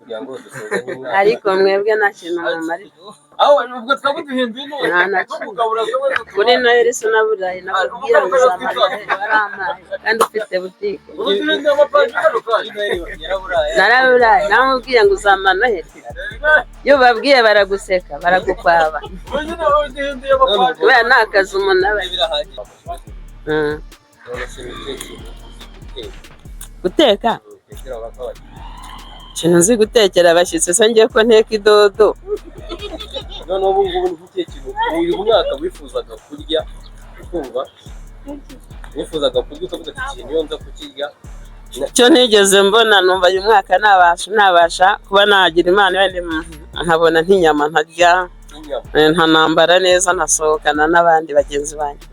Kugira ngo dusozanye umwaka. Ariko mwebwe nta kintu mumarira. Aho ubwo twaba duhinduye none Nta na no kimwe. kugabura kamwe. Kuri Noheli sinaburaye, nakubwira ngo uzamara Noheli warampaye kandi ufite butike. Ubu duhinduye amapaji kano kanya. Yaraburaye. Naraburaye, namubwiye ngo uzamara Noheli. Iyo ubabwiye baraguseka, baragukwaba. Ubu nyine ubu duhinduye amapaji. Kubera nta kazi umuntu aba. Birahagije. None se ni ikihe kintu uzi guteka? Guteka? Utekera abakabari. Ikintu nzi gutekera abashyitsi se, ngiye ko nteka idodo. None ubu ngubu ni ikihe kintu uyu mwaka wifuzaga kurya, ukumva wifuzaga kurya, ukavuga ati: "Ikintu iyo nza kukirya"? Icyo ntigeze mbona, numva uyu mwaka nabasha kuba nagira Imana wenda nkabona nk'inyama ntarya. Inyama. Nkanambara neza, nkasohokana n'abandi bagenzi banjye.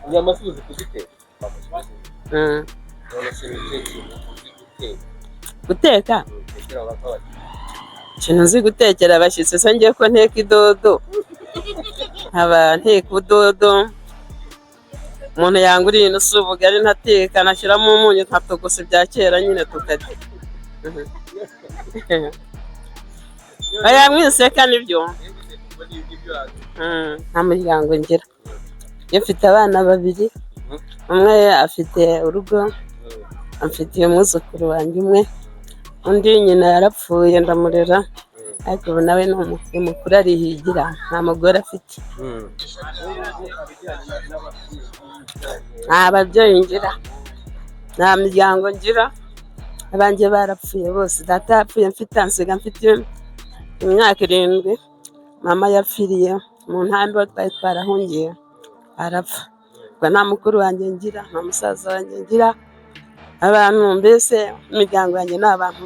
Inyama si uzi kuziteka? None se ni ikihe kintu uzi guteka? Guteka? Utekera abakabari. Ikintu nzi gutekera abashyitsi se, ngiye ko nteka idodo, nkaba nteka udodo. Umuntu yanguriye inusu ubugari ntateka, nashyiramo umunyu, nkatogosa, ibya kera nyine tukarya. Oya, mwiseka, nibyo. Nta muryango ngira. Iyo mfite abana babiri, umwe afite urugo, amfitiye umwuzukuru wanjye umwe, undi nyina yarapfuye ndamurera, ariko ubu nawe ni mukuru, arihigira, nta mugore afite. Nta babyeyi ngira, nta miryango ngira, abanjye barapfuye bose. Data yapfuye mfite, ansiga mfite imyaka 7. Mama yapfiriye mu nkambi aho twari twarahungiye, arapfa. Ubwo nta mukuru wanjye ngira, nta musaza wanjye ngira. Abantu mbese imiryango yanjye ni abantu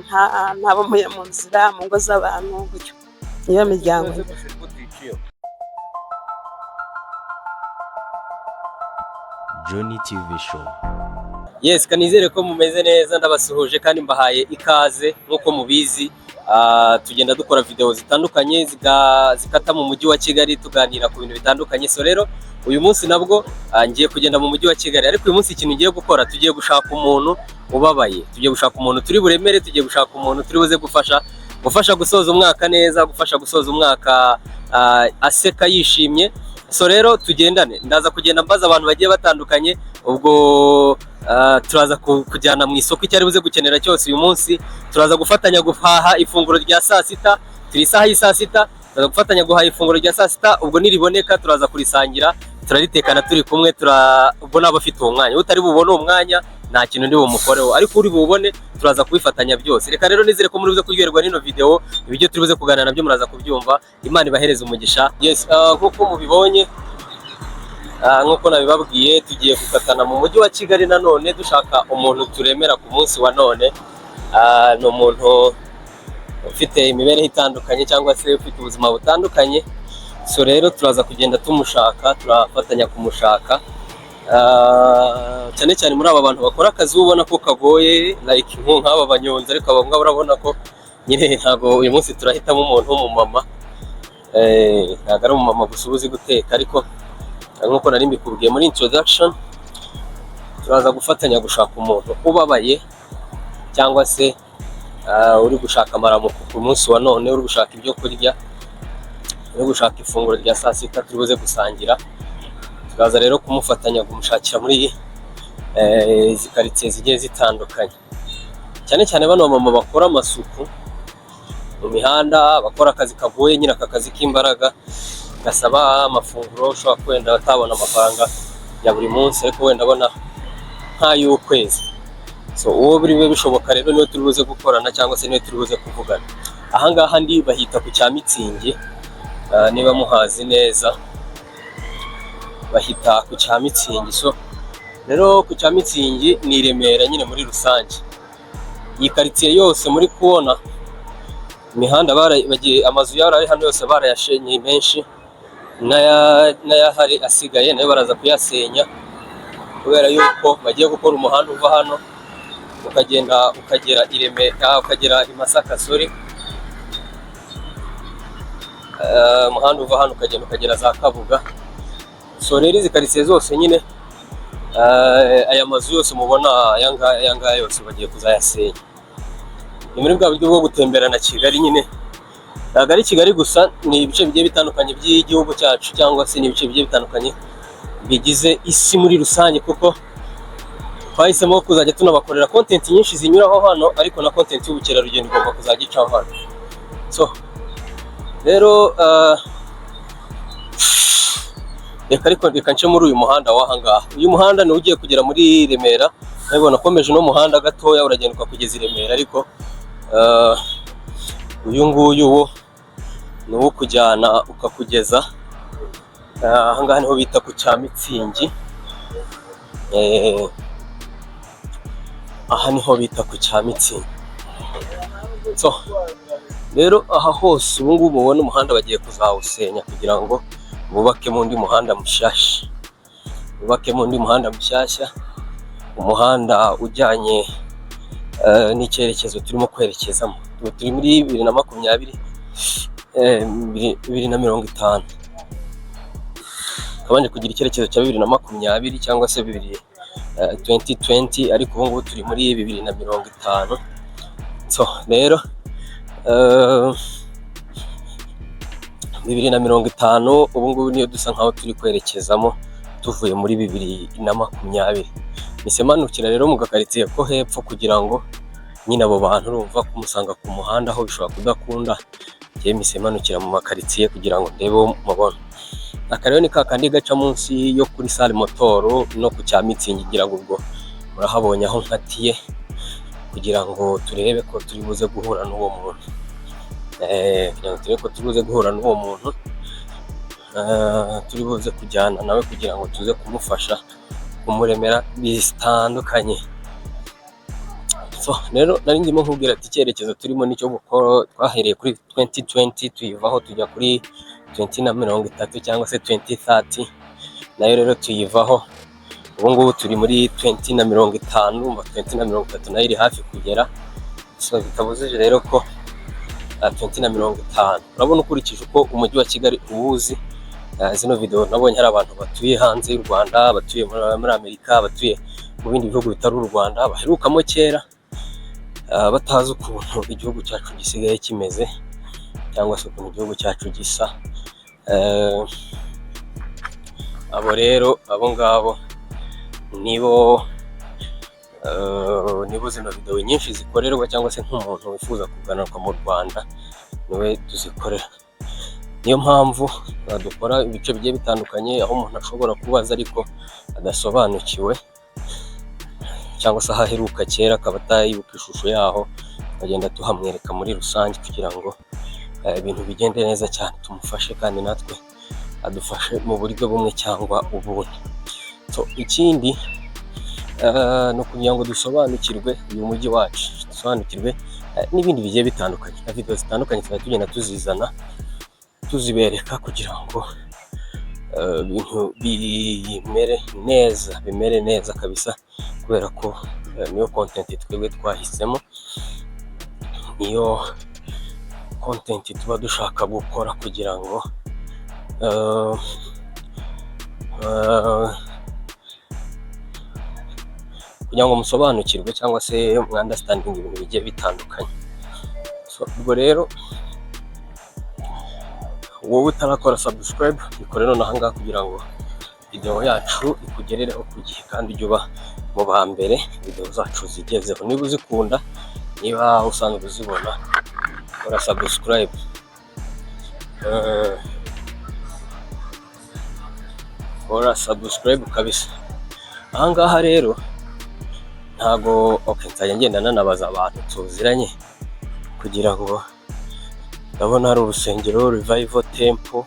ntabo mpuye mu nzira, mu ngo z'abantu gutyo, niyo miryango. Johnny TV Show. Yes, kanizere ko mumeze neza. Ndabasuhuje kandi mbahaye ikaze. Nk'uko mubizi, tugenda dukora video zitandukanye zikata mu mujyi wa Kigali, tuganira ku bintu bitandukanye. So rero uyu munsi nabwo ngiye kugenda mu mujyi wa Kigali, ariko uyu munsi ikintu ngiye gukora, tugiye gushaka umuntu ubabaye, tugiye gushaka umuntu turi buremere, tugiye gushaka umuntu turi buze gufasha gusoza umwaka neza, gufasha gusoza umwaka aseka, yishimye. So rero tugendane, ndaza kugenda mbaza abantu bagiye batandukanye. Ubwo turaza kujyana mu isoko icyo ari buze gukenera cyose. Uyu munsi turaza gufatanya guhaha ifunguro rya saa sita. Turi isaha y'i saa sita, turaza gufatanya guhaha ifunguro rya saa sita. Ubwo niriboneka turaza kurisangira, turaritekana turi kumwe. Ubwo naba afite uwo mwanya, utari bubone uwo mwanya nta kintu ndi bumukoreho, ariko uri bubone turaza kubifatanya byose. Reka rero nizere ko muri buze kuryoherwa n'ino video. Ibyo turi buze kuganira nabyo muraza kubyumva. Imana ibahereze umugisha. Yes, nk'uko mubibonye, nk'uko nabibabwiye, tugiye gukatana mu mujyi wa Kigali nanone dushaka umuntu turemera ku munsi wa none. Ni umuntu ufite imibereho itandukanye cyangwa se ufite ubuzima butandukanye. So rero turaza kugenda tumushaka, turafatanya kumushaka. Cyane cyane muri aba bantu bakora akazi ubona ko kagoye, like nk'aba banyonzi, ariko aba ngaba urabona ko nyine ntabwo. Uyu munsi turahitamo umuntu w'umumama. Ntabwo ari umumama gusa uba uzi guteka, ariko nk'uko nari mbikubwiye muri introduction, turaza gufatanya gushaka umuntu ubabaye cyangwa se uri gushaka amaramuko ku munsi wa none, uri gushaka ibyo kurya, uri gushaka ifunguro rya saa sita turi buze gusangira. Turaza rero kumufatanya kumushakira muri izi karitsiye zigiye zitandukanye, cyane cyane bano mama bakora amasuku mu mihanda, bakora akazi kagoye nyine, aka kazi k'imbaraga gasaba amafunguro. Ushobora wenda atabona amafaranga ya buri munsi, ariko wenda abona nk'ay'ukwezi. So uwo biri bube bishoboka rero niwe turi buze gukorana cyangwa se niwe turi buze kuvugana. Ahangaha ndi bahita ku cya Mitsingi. Niba muhazi neza bahita ku cya Mitsingi. So rero ku cya Mitsingi ni i Remera nyine muri rusange. Iyi karitsiye yose muri kubona, imihanda bagiye, amazu yari ari hano yose barayashenye menshi, n'ayahari asigaye nayo baraza kuyasenya kubera yuko bagiye gukora umuhanda uva hano ukagenda ukagera i Remera, ukagera i Masaka, sorry. Umuhanda uva hano ukagenda ukagera za Kabuga. So rero izi karitsiye zose nyine, aya mazu yose mubona aya ngaya yose bagiye kuzayasenya. Ni muri bwa buryo bwo gutemberana Kigali nyine. Ntabwo ari Kigali gusa, ni ibice bigiye bitandukanye by'igihugu cyacu, cyangwa se ni ibice bigiye bitandukanye bigize isi muri rusange, kuko twahisemo kuzajya tunabakorera content nyinshi zinyuraho hano, ariko na content y'ubukerarugendo igomba kuzajya icaho hano. So rero reka, ariko reka nce muri uyu muhanda w'aha ngaha. Uyu muhanda ni ugiye kugera muri Remera. Urabibona, ukomeje uno muhanda gatoya uragenda ukakugeza i Remera, ariko uyu nguyu wo ni uwo kujyana ukakugeza aha ngaha, niho bita ku cya Mitsingi. Aha niho bita ku cya Mitsingi. So rero aha hose ubu ngubu mubona umuhanda bagiye kuzawusenya kugira ngo bubakemo undi muhanda mushyashya, bubakemo undi muhanda mushyashya, umuhanda ujyanye n'icyerekezo turimo kwerekezamo. Ubu turi muri 2020, 2050. Twabanje kugira icyerekezo cya 2020 cyangwa se bibiri 2020, ariko ubu ngubu turi muri 2050. So rero 2050 ubu ngubu niyo dusa nkaho turi kwerekezamo tuvuye muri 2020. Mpise manukira rero mu gakaritsiye ko hepfo kugira ngo nyine abo bantu, urumva kumusanga ku muhanda aho bishobora kudakunda, njyewe mpise manukira mu makaritsiye kugira ngo ndebe uwo mubona. Aka rero ni ka kandi gaca munsi yo kuri Sale Motoro no ku cya Mitsingi, ngira ngo ubwo murahabonye aho nkatiye, kugira ngo turebe ko turi buze guhura n'uwo muntu, kugira ngo turebe ko turi buze guhura n'uwo muntu, turi buze kujyana nawe kugira ngo tuze kumufasha kumuremera bitandukanye. So rero nari ndimo nkubwira ati icyerekezo turimo nicyo gukora. Twahereye kuri 2020, tuyivaho tujya kuri 20 na 30 cyangwa se 2030, nayo rero tuyivaho. Ubu ngubu turi muri 20 na 50. Urumva 20 na 30 nayo iri hafi kugera. So bitabujije rero ko 20 na 50, urabona ukurikije uko umujyi wa Kigali uwuzi, zino video nabonye hari abantu batuye hanze y'u Rwanda, batuye muri Amerika, batuye mu bindi bihugu bitari u Rwanda, baherukamo kera, batazi ukuntu igihugu cyacu gisigaye kimeze cyangwa se ukuntu igihugu cyacu gisa. Abo rero, abo ngabo nibo zino video nyinshi zikorerwa, cyangwa se nk'umuntu wifuza kugaruka mu Rwanda niwe tuzikorera. Niyo mpamvu dukora ibice bigiye bitandukanye aho umuntu ashobora kubaza ariko adasobanukiwe, cyangwa se aho aheruka kera akaba atayibuka ishusho yaho, tukagenda tuhamwereka muri rusange kugira ngo ibintu bigende neza cyane, tumufashe kandi natwe adufashe mu buryo bumwe cyangwa ubundi. So ikindi ni ukugira ngo dusobanukirwe uyu mujyi wacu, dusobanukirwe n'ibindi bigiye bitandukanye, na video zitandukanye tuzajya tugenda tuzizana tuzibereka kugira ngo ibintu bimere neza, bimere neza kabisa, kubera ko niyo content twebwe twahisemo, niyo content tuba dushaka gukora kugira ngo musobanukirwe cyangwa se mwunderstandinge ibintu bigiye bitandukanye. So, ubwo rero wowe utarakora subscribe, bikore nonaha ngaha kugira ngo video yacu ikugerereho ku gihe kandi ujye uba mu ba mbere video zacu zigezeho. Niba uzikunda, niba usanzwe uzibona, kora subscribe. Kora subscribe kabisa. Aha ngaha rero ntago, okay, nzajya ngenda nanabaza abantu tuziranye kugira ngo, ndabona hari urusengero Revival Temple,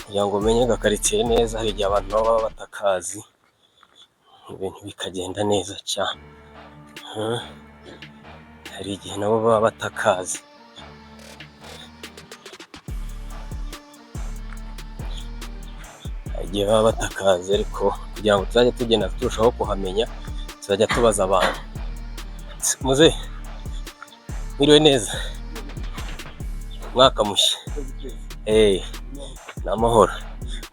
kugira ngo umenye agakaritsiye neza, hari igihe abantu nabo baba batakazi, ibintu bikagenda neza cyane. Hari igihe nabo baba batakazi. Hari igihe baba batakazi, ariko kugira ngo tuzajye tugenda turushaho kuhamenya, tuzajya tubaza abantu. Muze mwiriwe neza, umwaka mushya. Ni amahoro.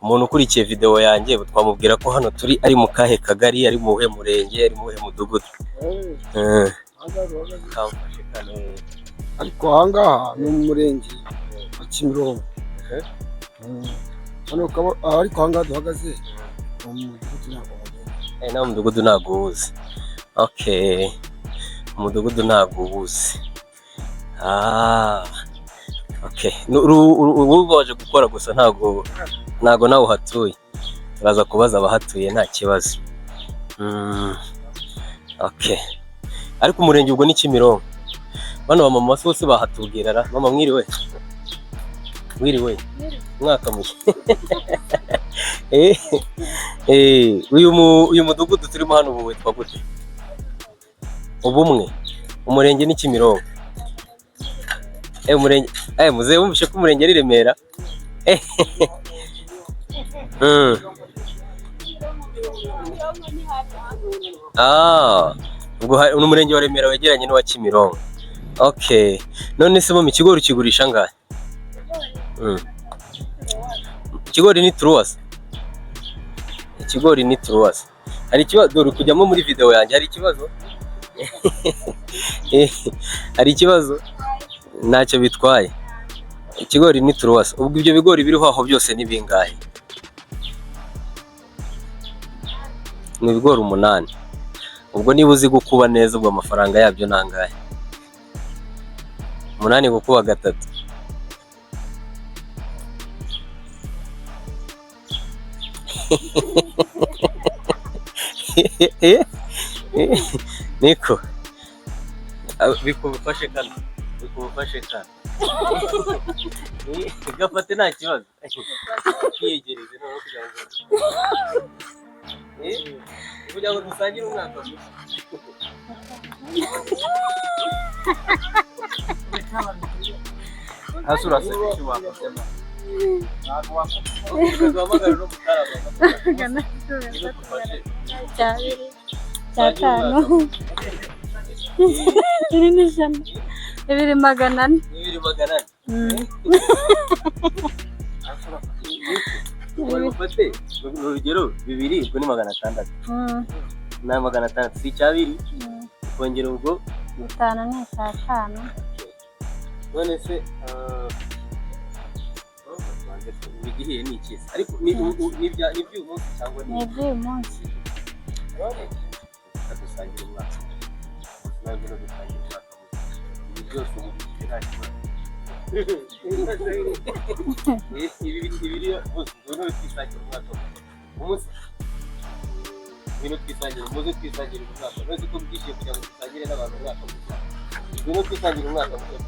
Umuntu ukurikiye video yanjye twamubwira ko hano turi ari mu kahe kagari, ari mu wuhe murenge, ari mu wuhe mudugudu? Eh. Kamfashe kano. Ariko ahangaha ni mu murenge wa Kimironko. Hano ariko ahangaha duhagaze ni mu mudugudu, ntabwo wagenda. Nawe umudugudu ntabwo uwuzi. Okay, umudugudu ntabwo uwuzi. Ah, okay. Ubu waje gukora gusa, ntabwo nawe uhatuye. Uraza kubaza abahatuye, nta kibazo. Okay, ariko umurenge ubwo ni Kimironko. Bano bamama bose bahatubwira ra. Mama, mwiriwe? Mwiriwe, umwaka mushya. Uyu mudugudu turimo hano ubu witwa gute? Ubumwe. Umurenge ni Kimironko. Umurenge, muzehe, wumvishe ko umurenge ari Remera? Ah, ubwo ni umurenge wa Remera wegeranye n'uwa Kimironko. Okay. None se mu ikigori ukigurisha angahe? Ikigori ni 300. Ikigori ni 300. Hari ikibazo? Dore kujyamo muri video yanjye, hari ikibazo? Hari ikibazo? Ntacyo bitwaye. Ikigori ni 300. Ubwo ibyo bigori biriho aho byose ni bingahe? Ni ibigori 8. Ubwo niba uzi gukuba neza, ubwo amafaranga yabyo ni angahe? 8 gukuba 3. Niko bikubufashe kano, bikubufashe kano, gafate, nta kibazo, kiyegereze noneho kugira ngo dusangire umwaka mushya. Hasi uraseka icyo wakosema. Duhamagare no mutarama. Cyabiri, cyatanu, iri ni 100, 2400. 2400. Ufate urugero 2, ubwo ni 600. Na 600 si icyabiri, ukongera ubwo 5 ni icyatanu. None se igihiye ni ikiza, ariko ni iby'uyu munsi cyangwa ni iby'uyu munsi? Dusangira umwaka, dusangira umwaka, ibi byose bibiri nta kibazo. Ibi biri bose, ngwino twisangira umwaka umunsi, ngwino twisangire, muze twisangire umwaka. None ko mbwishyuye kugira ngo dusangire n'abantu umwaka mushya, ngwino twisangire umwaka mushya.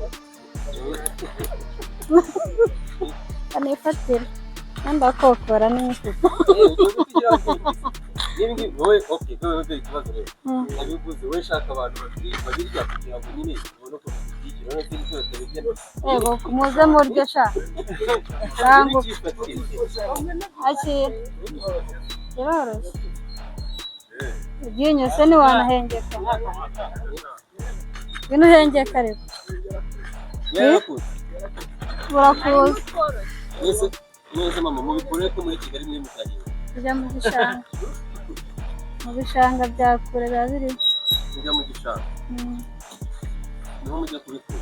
Anifatira ndakokora n'imifuka. Wowe, okay, wowe dore ikibazo rero nabiguze, wowe shaka abantu babirya kugira ngo nyine ubone ukuntu tubyishyura. None se nicyo batabirya? Yego, muze murye sha, banguka, akira, kiroroshye, iryinyo se ntiwanahengeka? Ngwino uhengeka, ariko burakuza. Mwese mama, mubikure ko muri Kigali mwe mutagiye? Tujya mu gishanga, mu bishanga bya kure biba biriho. Mujya mu gishanga, niho mujya kubikura?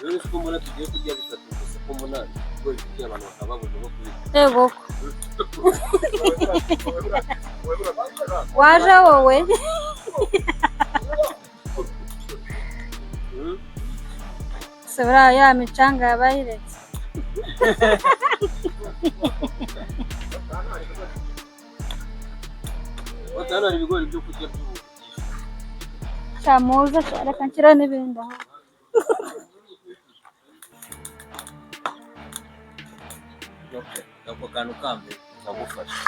Rero siko mbona tugiye kurya bitatu gusa, ko mbona ibigori bifitiye abantu bakaba babona bo kubirya. Yego, waje wowe. Se buriya ya micanga yabayiretse? Bose hano hari ibigori byo kurya by'ubu. Sha muze, reka nshyiraho n'ibindi aho. Ako kantu kambe nkagufasha.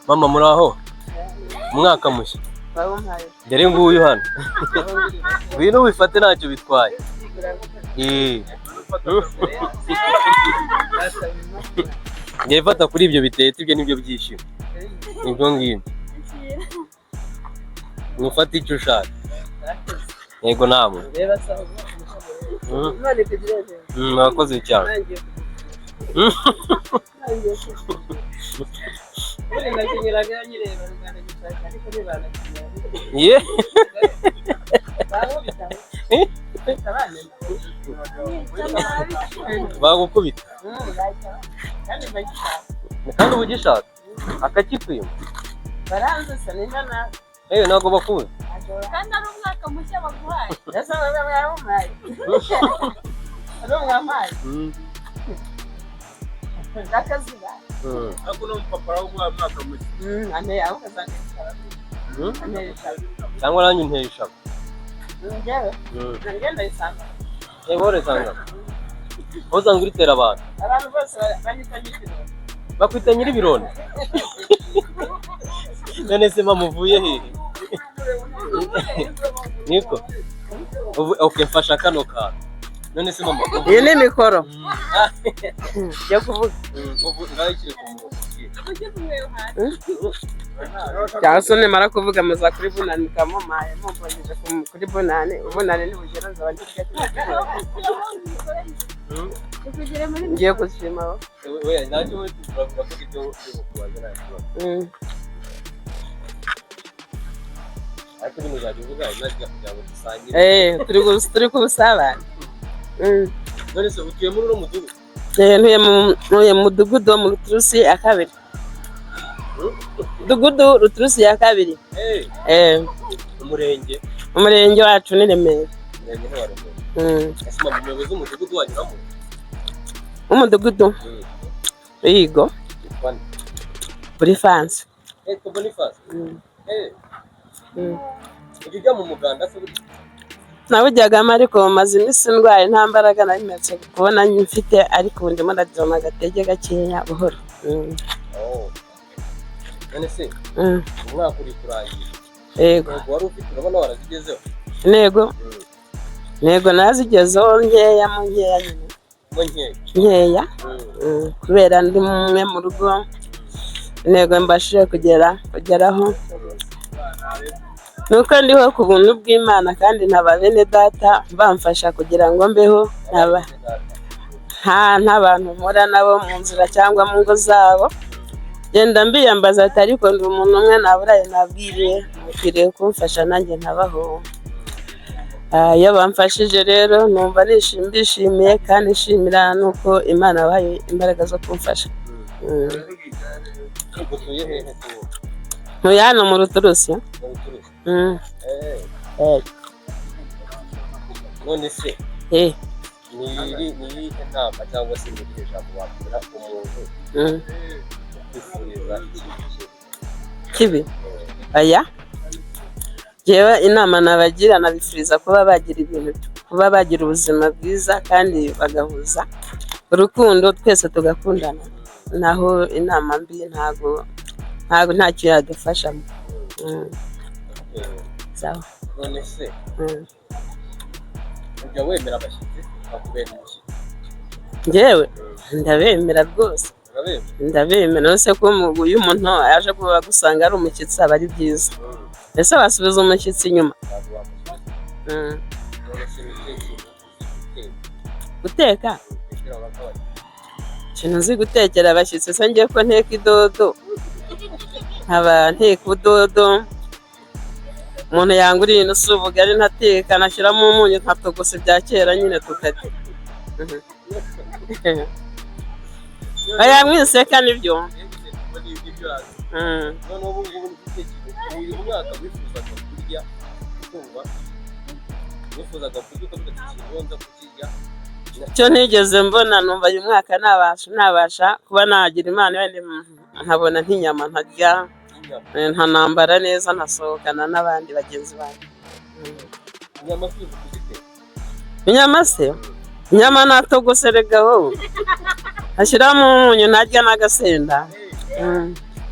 Mama, muri aho? Umwaka mushya. Dore nguyu hano, ngwino wifate, ntacyo bitwaye. Ngiye fata kuri ibyo bitetse, ibyo nibyo byishimo, nibyo ngibyo. Ufate icyo ushaka. Yego, namwe murakoze cyane. Ubundi nakenyeraga nyireba ruganda gishaka, ariko ntibanakenyera. Ye. Bankubita. Bahita bamena. Bagukubita. Bahita kandi mbagishaka. Kandi uba ugishaka akakikwima. Baranzusa nimba nawe. Ewe, ntabwo bakuzi. Kandi ari umwaka mushya baguhaye. Ese baba bamuhaye? Ari umwampaye? N'akazuba. Ariko uno mupapa arawuguha mwaka mushya. Anteye aho ukazantera ishaba. Antera ishaba. Cyangwa nanjye untera ishaba. Njyewe nanjye ndayisanga. Ewe, wowe usanga aho usanga uritera abantu. Abantu bose banyita nyir'ibirori. Bakwita nyir'ibironi. None se mama, uvuye hehe? Niko okay, mfasha kano kantu. None se mama, Iyi ni mikoro yo kuvuga. Ngaho ikiri ku murongo. Cyangwa se nimara kuvuga muza kuri bunani mukamumaye mumvungije kuri bunani, ubunani nibugera nzaba ndi kurya kino kirori. Tukugire muri Ngiye gushima. Oya, ntacyo, we turavuga ibyo kubaza, nta kibazo. Ariko nyine uzajya uvuga imajwi kugira ngo dusangire. Eh, turi ku busabane. None se utuye muri uno mudugudu? Eh, ntuye mu mudugudu wo mu Ruturusi ya kabiri. Mudugudu Ruturusi ya kabiri. Eh. Eh. Umurenge? Umurenge wacu ni Remera. Umurenge ni wa Remera. Ese mama, umuyobozi w'umudugudu wanyuramo? W'umudugudu? Yigo. Yitwa nde? Boniface. Eh, ko Boniface. Eh. Ujya ujya mu muganda se buriya? Nawujyagamo, ariko maze iminsi ndwaye, nta mbaraga nari mperutse kubona mfite, ariko ubu ndimo ndajyana agatege gakeya buhoro. Oh. None se umwaka uri kurangira. Yego. Intego wari ufite urabona warazigezeho? Intego nazigezeho nkeya mu nkeya nyine. Mo nkeya. Nkeya. Kubera ndi umwe mu rugo, intego mbashije kugeraho nuko ndiho ku buntu bw'Imana, kandi nkaba bene data bamfasha kugira ngo mbeho, nkaba nta bantu mpura nabo mu nzira cyangwa mu ngo zabo, genda mbiyambaza ati ariko ndi umuntu umwe, naburaye nabwiriye, mukwiriye kumfasha nanjye nkabaho. Iyo bamfashije rero numva ndishimiye, kandi nshimira nuko Imana yabahaye imbaraga zo kumfasha. Utuye hehe se wowe? Ntuye hano mu Ruturusi. Mu Ruturusi. Eh. Eh. None se Eh. ni irihe nama cyangwa se ni irihe jambo wabwira umuntu ukwifuriza ikintu kibi? Kibi? Aya, jewe inama nabagira, nabifuriza kuba bagira ibintu, kuba bagira ubuzima bwiza kandi bagahuza urukundo, twese tugakundana. Naho inama mbi ntago ntacyo yadufashamo. Sawa. None se ujya wemera abashyitsi bakubera umushyitsi? Njyewe ndabemera rwose. Urabemera? Ndabemera rwose, ko iyo umuntu yaje kuba gusanga ari umushyitsi aba ari byiza. Ese wasubiza umushyitsi inyuma? Ntabwo wamusubiza. None se ni ikihe kintu uzi guteka? Guteka? Utekera abakabari. Ikintu nzi gutekera abashyitsi se, ngiye ko nteka idodo, nkaba nteka ubudodo. Umuntu yanguriye inusu ubugari ntateka, nashyiramo umunyu nkatogosa, ibya kera nyine tukarya. Aya mwiseka nibyo. Noneho ubu ngubu ni ikihe kintu uyu mwaka wifuzaga kurya, ukumva wifuzaga kurya ukavuga ati ikintu nza kukirya? Icyo ntigeze mbona, numva uyu mwaka nabasha kuba nagira Imana wenda nkabona nk'inyama nkarya, nkanambara neza, nkasohokana n'abandi bagenzi banjye. Inyama si uzi kuziteka? Inyama se? Inyama natogose rega wowe, ashyiramo umunyu ntarya n'agasenda.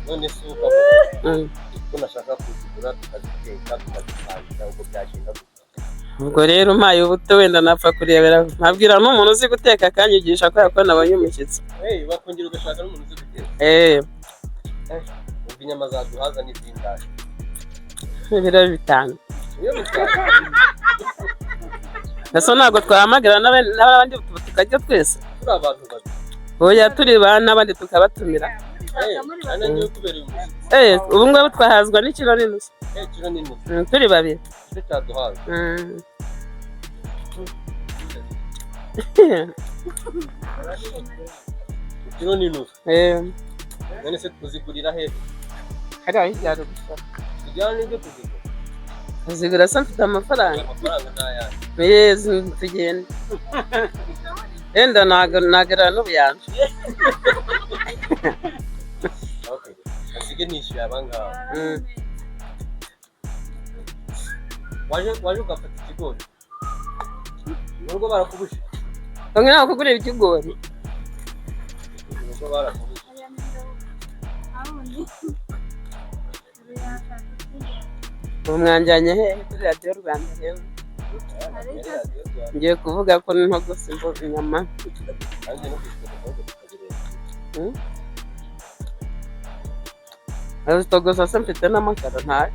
None se ukavuga ko nashaka kuzigura tukaziteka tukazisangira, ubwo byagenda gute? Ubwo rero umpaye ubuto wenda napfa kurebera, nkabwira n'umuntu uzi guteka akanyigisha, kubera ko nabonye umushyitsi. Hey, wakongera ugashaka n'umuntu uzi guteka. Eh. Ubwo inyama zaduhaza n'izindani? Ibiro 5. Iyo 5. Ese ntabwo twahamagara n'abandi tukajya twese? Turi abantu babiri. Oya, turi ba n'abandi tukabatumira. Nanjye kubereye umushyitsi. Ubu ngubu twahazwa n'ikiro n'inusu. Ikiro n'inusu. Turi babiri. Icyo cyaduhaza. Ikiro n'inusu. None se tuzigurira hehe? Hariya hirya hari gushaka. Tujyana n'ibyo kuzigura. Kuzigura se mfite amafaranga? Amafaranga ni ayanyu. Yezi tugende. Wenda nagera n'ubuyanja. Okay. Asige nishyuye abangaba. Waje ugafata ikigori. Mu rugo barakubujije. Bamwe ntabwo kugurira ikigori. Mu rugo barakubujije. Ubu mwanjyanye hehe kuri Radiyo Rwanda rero? Ngiye kuvuga ko ntogose inyama. Nanjye no kwishyura ahubwo tukabireba. Azitogosa se mfite n'amakara ntayo.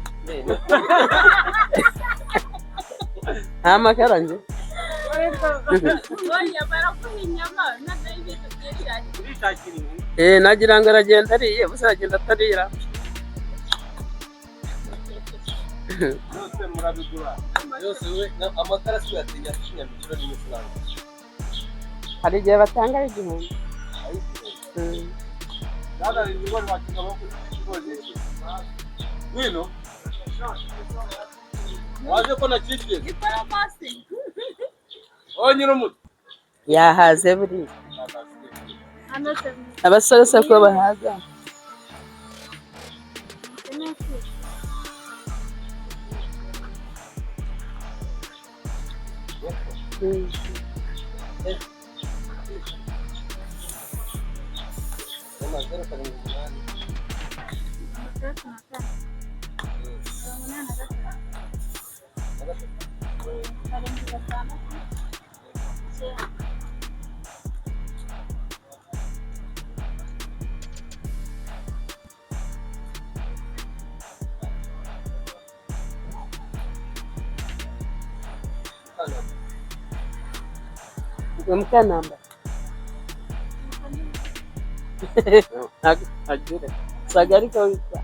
Nta makara njye. Nagira ngo aragenda ariye, gusa aragenda atarira. Byose murabigura. Byose we amakara si uyatinya inyama ikiro n'inusu ntabwo. Hari igihe batanga ari 1000. Dada ibigori bakiga ikigori. Ngwino. Waje ko nakikiye. Oh nyir'umutwe. Yahaze buriya. Abasore se ko bahaza. Mukanamba. Agira. Sagari ko witwa.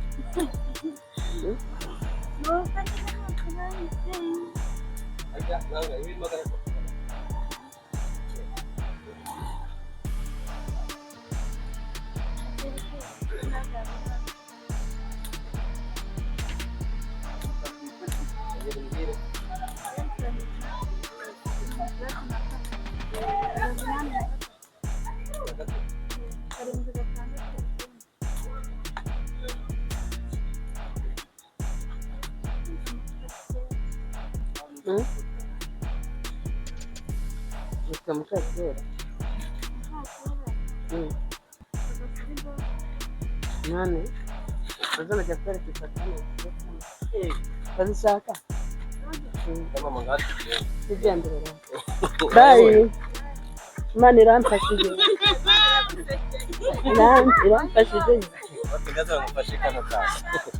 Witwa Mukakera. Nani? Bazana kwereka ifoto. Bazishaka? Tugendere. Bye. Imana iramfashije. Iramfashije. Ngaza ngufashe kano kantu.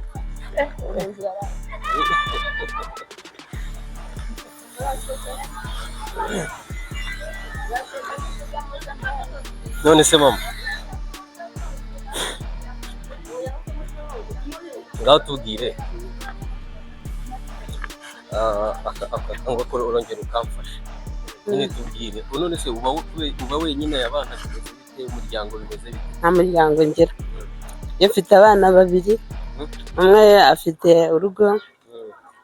None se mama, ngaho tubwire ngo ko urongera ukamfasha nyine tubwire none se uba wenyine abana bimeze bite, umuryango bimeze bite? Nta muryango ngira. Iyo mfite abana babiri, umwe afite urugo,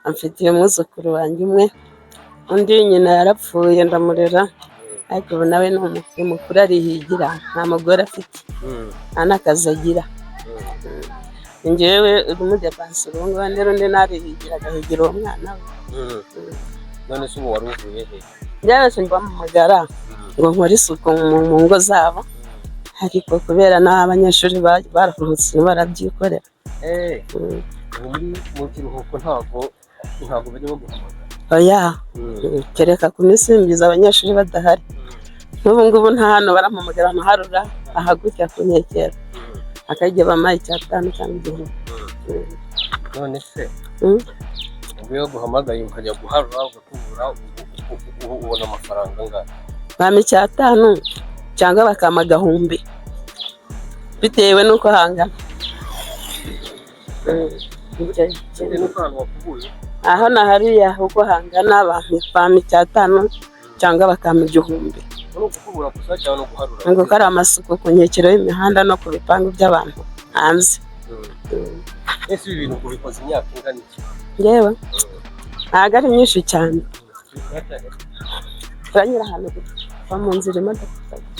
amfitiye umwuzukuru wanjye umwe, undi nyina yarapfuye ndamurera, ariko ubu nawe ni mukuru arihigira, nta mugore afite, nta n'akazi agira. Njyewe umudepansi ubu ngubu rero undi narihigira agahigira uwo mwana we. None se ubu wari uvuye he? Byarashe bampamagara ngo nkore isuku mu ngo zabo, ariko kubera n'abanyeshuri baruhutse barabyikorera. Ubu muri mu kiruhuko ntabwo bajya baguhamagara? Oya, kereka ku minsi mibyizi abanyeshuri badahari. N'ubu ngubu nta hano barampamagara nkaharura ahagutya ku nkekero, akajya bampaye 5 cyangwa 1000. None se ubwo iyo guhamagaye ukajya guharura ugakubura ubona amafaranga angahe? Bampa 5 cyangwa bakampa 1000. Bitewe n'uko hangana. Bitewe n'uko ahantu wakubuye. Aho na hariya uko hangana bampa 500 cyangwa bakampa 1000. Ni ugukubura gusa cyangwa no guharura? Ngo ko ari amasuku ku nkengero y'imihanda no ku bipangu by'abantu hanze. Ese ibi bintu ubikoze imyaka ingana iki? Ngewe ntabwo ari myinshi cyane. Turanyura ahantu kuva mu nzira imodoka itagwa.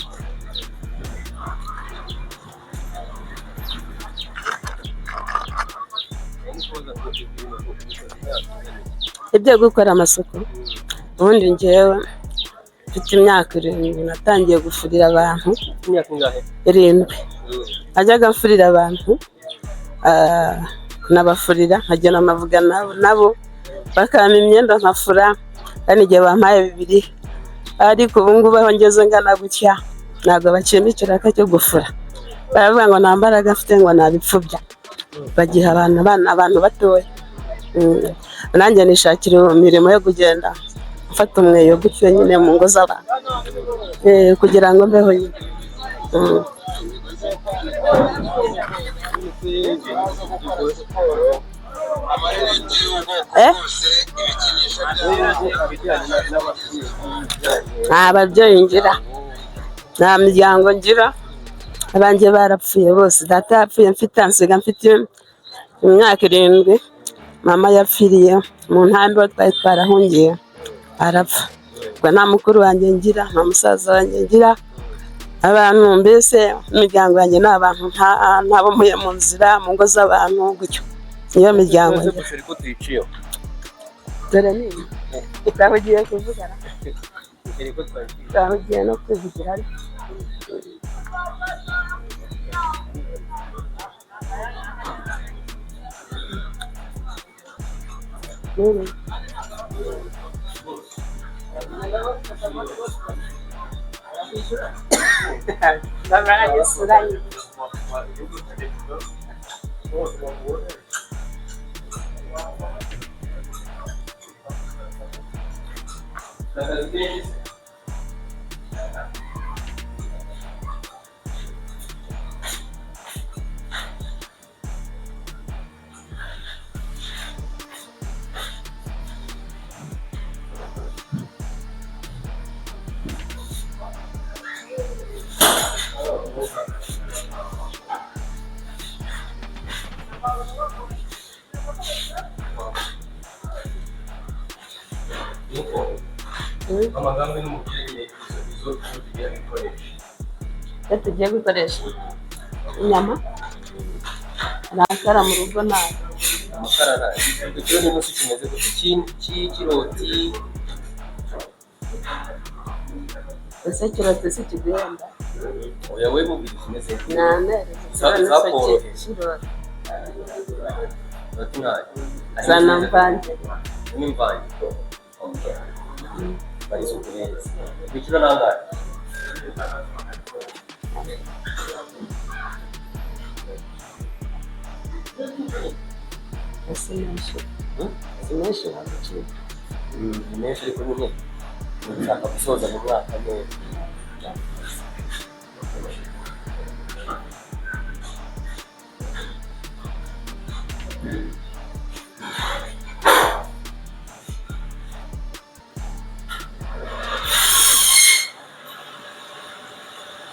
Ibyo gukora amasuku, ubundi ngewe mfite imyaka 7 natangiye gufurira abantu. Imyaka ingahe? 7. Najyaga mfurira abantu, nabafurira nkagenda navuga nabo bakampa imyenda nkafura, kandi igihe bampaye 2. Ariko ubu ngubu aho ngeze ngana gutya ntabwo bakimpa ikiraka cyo gufura, baravuga ngo nta mbaraga mfite, ngo nabipfubya, bagiha abantu batoya. Nanjye nishakira imirimo yo kugenda mfata umweyo gutyo nyine mu ngo z'abantu, kugira ngo mbeho nyine. Nta babyeyi ngira, nta miryango ngira, abanjye barapfuye bose. Data yapfuye mfite ansiga mfite imyaka 7, mama yapfiriye mu nkambi aho twari twarahungiye arapfa. Ubwo nta mukuru wanjye ngira, nta musaza wanjye ngira, abantu mbese imiryango yanjye ni abantu ntabo mpuye mu nzira, mu ngo z'abantu gutyo, niyo miryango Ese ngira. busheri ko tuyiciyeho? Dore ni utaho ugiye kuvugana, Busheri ko twayiciye. utaho ugiye no kwivugira. Amagambo n'umubyeyi nyine izo tugiye gukoresha. Iyo tugiye gukoresha inyama, amakara mu rugo ntabwo. Amakara ntayo. Ikiro n'inusu kimeze gute? Cy'ikiroti. Ese kiroti si kiguhenda? Oya, we mubiri kimeze gute? Ni amezi Zakoroheye. kiroti. Kiroti ntayo. Zana mvange. Harimo imvange. Okay. Bari isuku neza. Ikiro nangahe? Ese menshi. Si menshi wagucika. Ni menshi ariko nyine ushaka gusoza mu mwaka neza.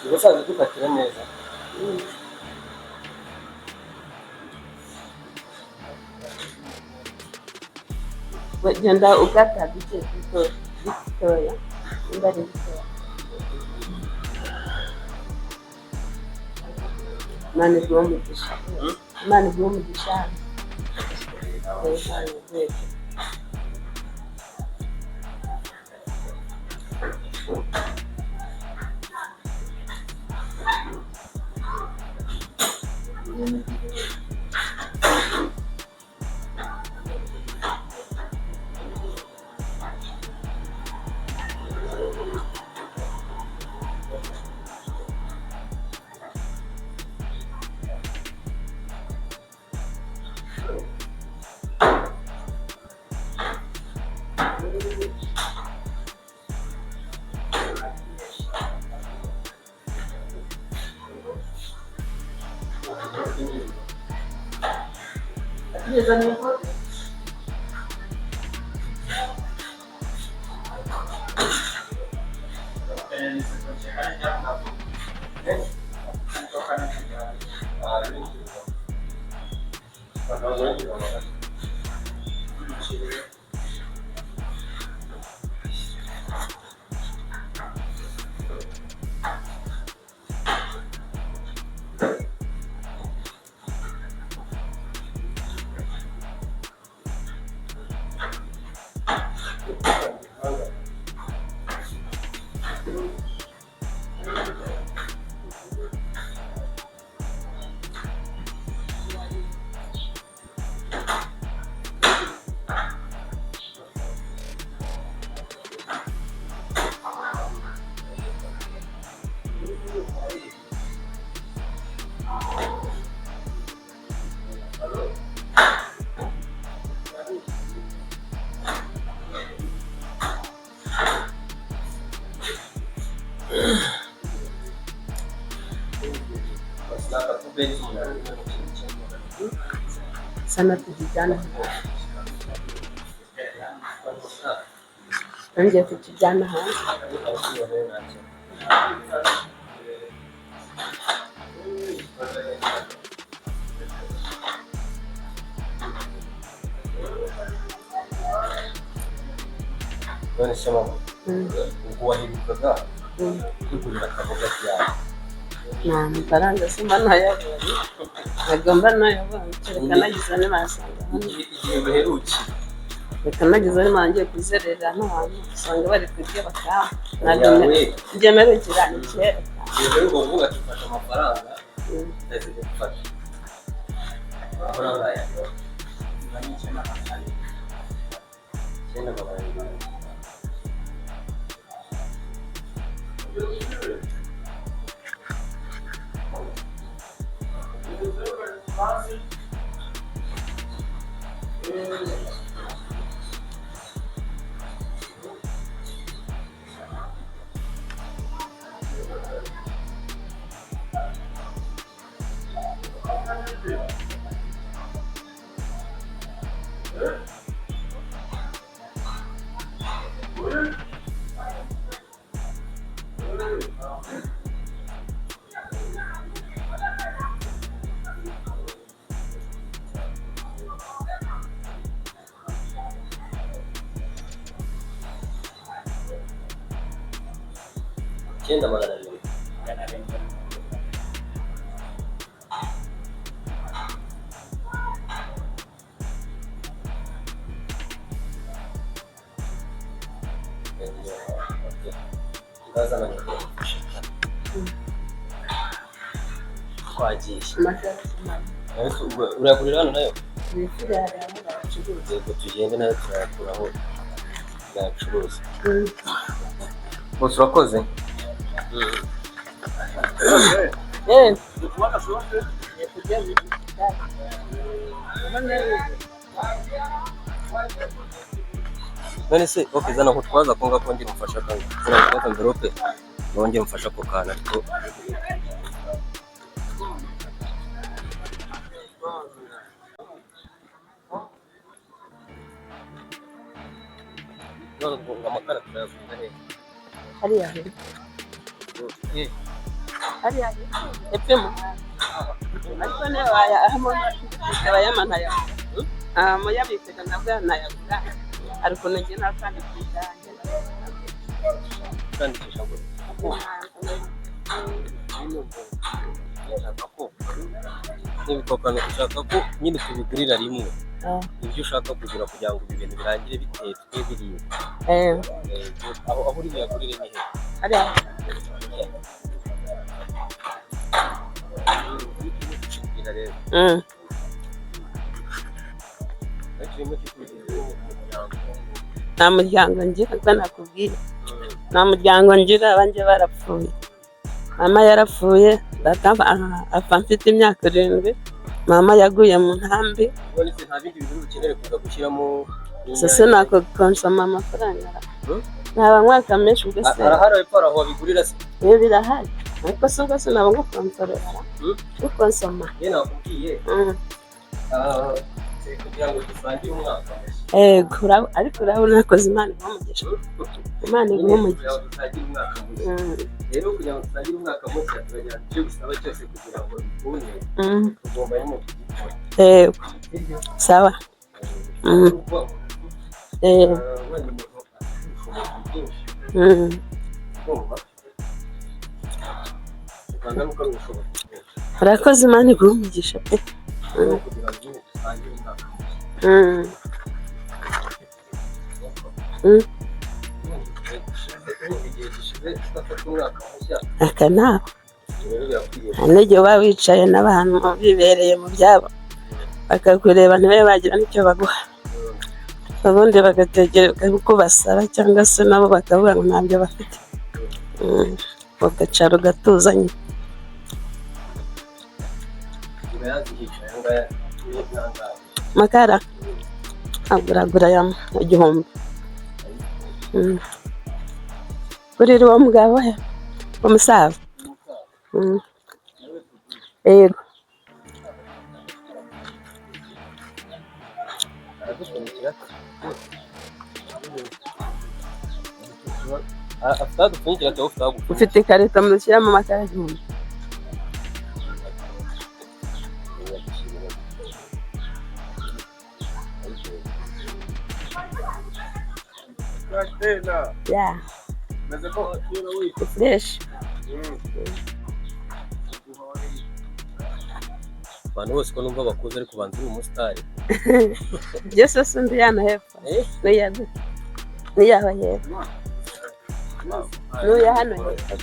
Ubusanzwe dukatira neza. Ugenda ukata duke duto dutoya, nimba ari dutoya. Imana iguhe umugisha. Imana iguhe umugisha. Imana iguhe. Sana tujijana nongeye kutujyana hanze. None se mama, ubwo waherukaga kwigurira akaboga ryawe? Nta mafaranga se mba ntayabonye, ntabwo mba ntayabonye, kereka nagize ntibasanga hano. Igihe uherukiye? Reka nagize ntibangiye kuzerera n'ahantu usanga bari kurya bakaha, ntabwo yawe njye mperukira ni kera. Igihe uheruka kuvuga ati mfashe amafaranga ndetse gufasha amafaranga yawe, 9,200. 9,200. Twagiye. Urayagurira hano nayo? Yego, tugende nayo turayakuraho bayacuruza. Bose urakoze. None se okay, zana nkutwaza ko ngako ngera umfasha kanga. Zana nkutwaza envelope nongere umfasha ako kantu ariko. None ubwo ngo amakara turayagurira hehe? Hariya hepfo. Hariya hepfo y'umuhanda, ariko niyo wayahamo abayamana muyabikaga nabwo yanayagura, hari ukuntu njye nakandikisha. Kwandikisha ngo ushaka ko n'ibikokano ushaka ko nyine tubigurira rimwe, ibyo ushaka kugura kugira ngo ibi bintu birangire bitetswe biriwe. Aho uri buyagurire ni he? Hariya. Kikubwira rero. Kirimo kikubwira umuryango. Nta muryango ngira, ubwo nakubwiye nta muryango ngira, abanjye barapfuye, mama yarapfuye, data apfa mfite imyaka 7, mama yaguye mu nkambi. None se nta bindi bintu ukeneye kuza gushyiramo? Sese nakonsoma amafaranga naba mwaka menshi ubwo se. Arahari hepfo aho wabigurira se? Iyo birahari, ariko se ubwo sinaba ngukonsorera gukonsoma. Njye nakubwiye. Kugira ngo dusangire umwaka mushya. Yego, ariko urabona urakoze, Imana iguhe umugisha, Imana iguhe Kugira umugisha. ngo dusangire umwaka mushya. Rero kugira ngo dusangire umwaka mushya, turagira icyo bisaba cyose kugira ngo bikunde, tugomba nyine kugikora. Yego. Sibyo? Sawa. Kuko wenda umuntu afite ubushobozi bwinshi, kumva usanga nuko ari ubushobozi bwinshi. Urakoze, Imana iguhe umugisha pe. Rero kugira ngo dusangire umwaka mushya, igihe gishize tudafata umwaka mushya, Aka nawe rero birakwiye. Hari n'igihe uba wicaye n'abantu bibereye mu byabo, bakakureba ntibabe bagira n'icyo baguha, ubundi bagategereza uko basaba, cyangwa se nabo bakavuga ngo ntabyo bafite. Ugacara ugatuza nyine. Urayazihisha aya ngaya ni nangahe? Makara aguragura ya 1000. Kurira uwo mugabo he umusaza. Yego. Aradupfunyikira, afite aho adupfunyikira cyangwa ufite aho agupfunyikira? Ufite ikarito mushyiramo amakara 1000. Ya, ni fresh. Abantu bose ko numva bakuze, ariko ubanza uri umusitari. Byose si undi yana hepfo? Eh? N'uya gute? N'uyaho hepfo, n'uya hano hepfo.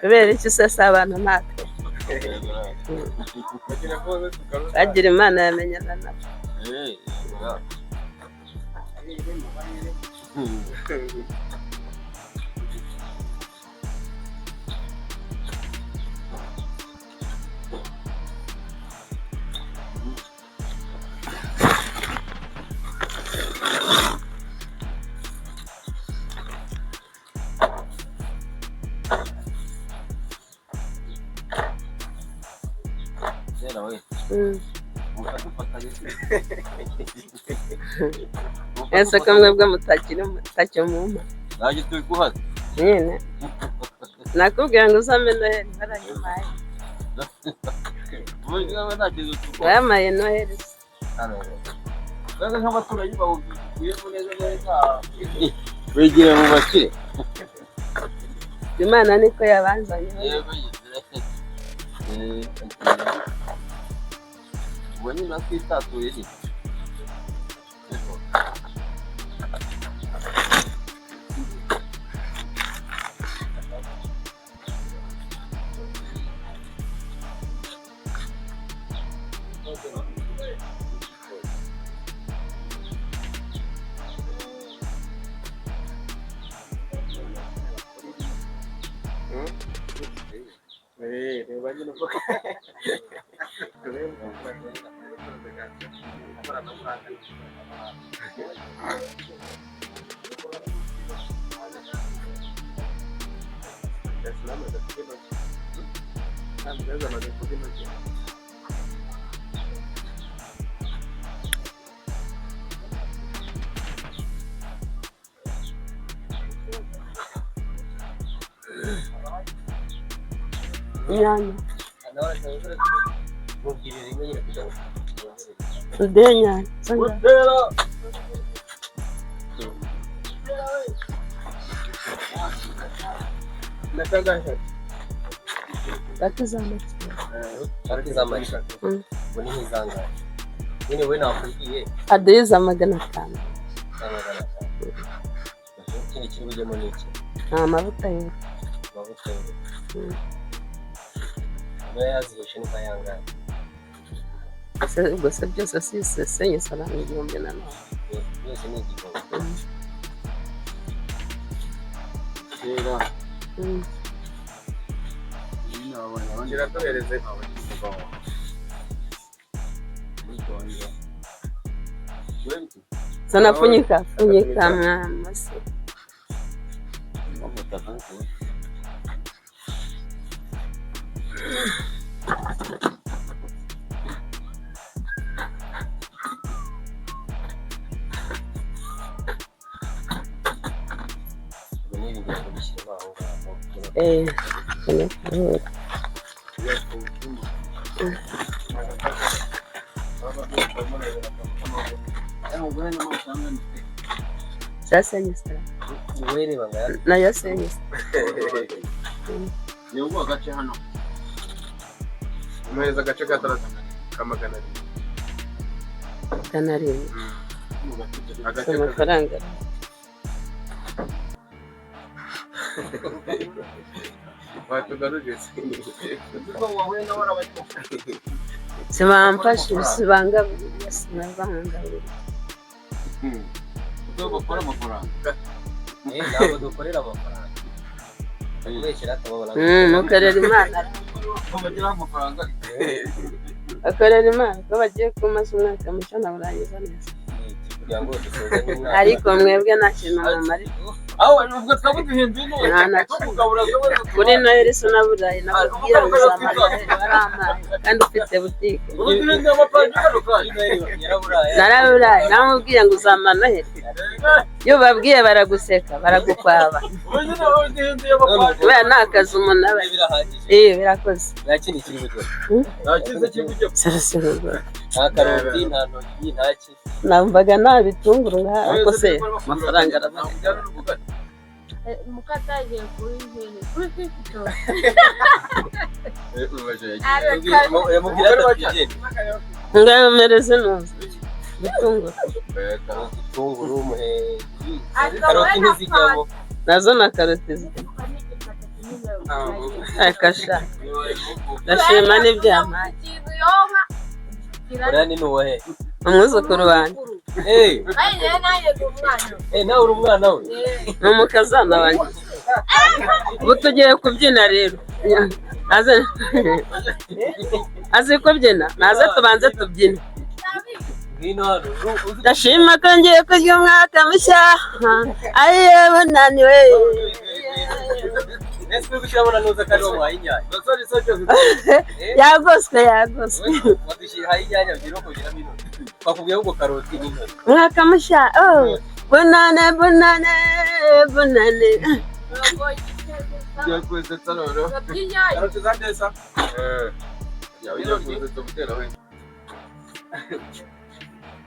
Kubera iki se si abantu natwe bagira Imana yamenyana nabo? Ese ko mwebwe mutakiri mutacyumumpa? Nanjye turi kuhata. Nyine nakubwira ngo uzame Noheli, barayimpaye. Ubu nta kintu tukora. Bayamaye Noheli se. Mbese nk'abaturanyi bawe ukuyemo neza neza, Wegere mu bakire. Imana niko yabanzanye. Yego. Ubwo nyine twitatuye nyine. Reba nyine uko Inyanya. Mubwirire rimwe nyine kugira ngo Uduhe inyanya. Butera. Paki z'amagi. Paki z'amagi. Ubwo ni nk'izangahe nyine we nakubwiye? Aduhe iza 500. Za 500. Ikindi kiri bujyemo ni iki? Ni amavuta y'ubuto. Amavuta y'ubuto. Ubwo yazihishe ni nka yangahe? Ubwo se byose si isesenye ni 1000 na none. Byose ni 1000. Kera. Kiratuhereze. Sana funyika funyika mwamasi. Shyiramo aho ngaho. Eh, zasenyutse. Wowe reba ngo aya- Nayo senyutse. Ni ubu agace hano. Umuhereza agace ka taratu ka 200. 700. Agace ka Amafaranga. watugarurire se. Kuko wahuye nawe arabanywa. Sibamfashe, sibangaburiye, sinabangaburiye. Kuko bakora amafaranga. Eh, ntabwo dukorera amafaranga. Kubeshyira atababara. Mukorera Imana. Ko bagira amafaranga. Bakorera Imana ko bagiye kumaza umwaka mushya nawurangiza neza. Kugira ngo dusoze umwaka. Ariko mwebwe nta kintu mumarira. Aho ubwo twaba duhinduye none. Nta na kimwe. Kugabura Kuri Noheli sinaburaye, nakubwira ngo uzamara Noheli warampaye kandi ufite butike. Ubu duhinduye amafaranga kano kanya. Yaraburaye. Naraburaye, namubwiye ngo uzamara Noheli. Iyo ubabwiye baraguseka, baragukwaba. Ubu nyine ubu duhinduye amafaranga. Kubera nta kazi umuntu aba. Birahagije. Eh, birakoze. Nta kindi kiri bugere. Nta cyiza kiri kujya. Sarasirwa. Nta karoti, nta ntoryi, nta ki. Numvaga nta bitunguru nka ariko se amafaranga araboneka. Mukatagiye kuri hehe kuri fifito. Mubwira ati tugende. Ngamereze neza. Bitunguru. Igitunguru, muhe. Karoti ntizijyamo. Nazo na karoti zijya. Akasha. Ndashima n'ibyampaye. Uriya ni uwahe? Umwuzukuru wanjye. Eh, eh, nawe uri umwana we. Ni umukazana wanjye. Ubu tugiye kubyina rero. Aze azi kubyina, naze tubanze tubyine. Ngwino hano. Uzi Ndashima ko ngiye kurya umwaka mushya. Ayiye bunaniwe. Ese uri gushyiramo na nuza kandi wamuhaye inyanya. Yagoswe, yagoswe. Wadushyiriye inyanya ebyiri kugira intoryi. Twakubwiye ahubwo karoti n'intoryi. Umwaka mushya. Oh. Bunane, bunane, bunane. Ugiye kuzetsa noneho. Karoti za desa. Ugiye kuzetsa gutera we.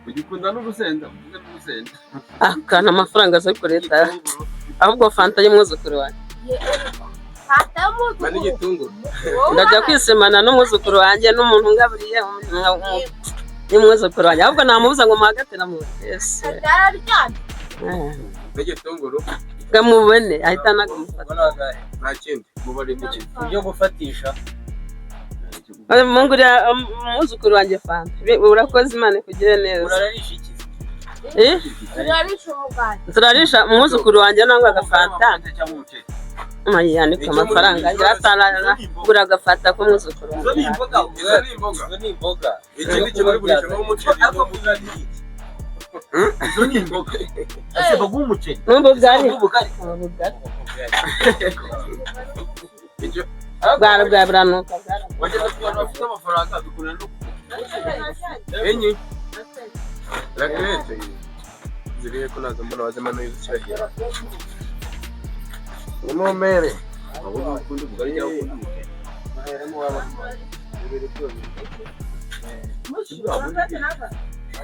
Ugikunda n'urusenda, uvuge n'urusenda. Akana amafaranga aza kureta. Ahubwo fanta y'umwuzukuru wanjye. Na n'igitunguru. Ndajya kwisimana n'umwuzukuru wanjye n'umuntu ungaburiye n'umwuzukuru wanjye. Ahubwo namubuza ngo muhagate namubone. Yesu. N'igitunguru Ngamubone ahita anagamufata. Ubwo ni angahe? nta kindi. Mubare n'ikindi. Ibyo gufatisha. Mungurira umwuzukuru wanjye fanta. Urakoze, Imana ikugire neza. Urarisha iki? Eh? Turarisha umwuzukuru wanjye nangwa agafanta. Yandika amafaranga agira gura agafata k'umwuzukuru Izo ni wanjye. imboga. Izo ni imboga. Izo ni imboga. Ikindi kintu uri gurisha ni umuceri. Izo ni imboga. Ese baguha umuceri. N'ubu bwari Ubugari. ubugari Icyo bwara bwa buranuka. Wageze ku bantu bafite amafaranga bikunda no enye. Rakerete. Ziriye ko nazo mbona wazimanuye uzishyira. Ni mumere. Ahubwo ukunda ubugari cyangwa ukunda umuceri.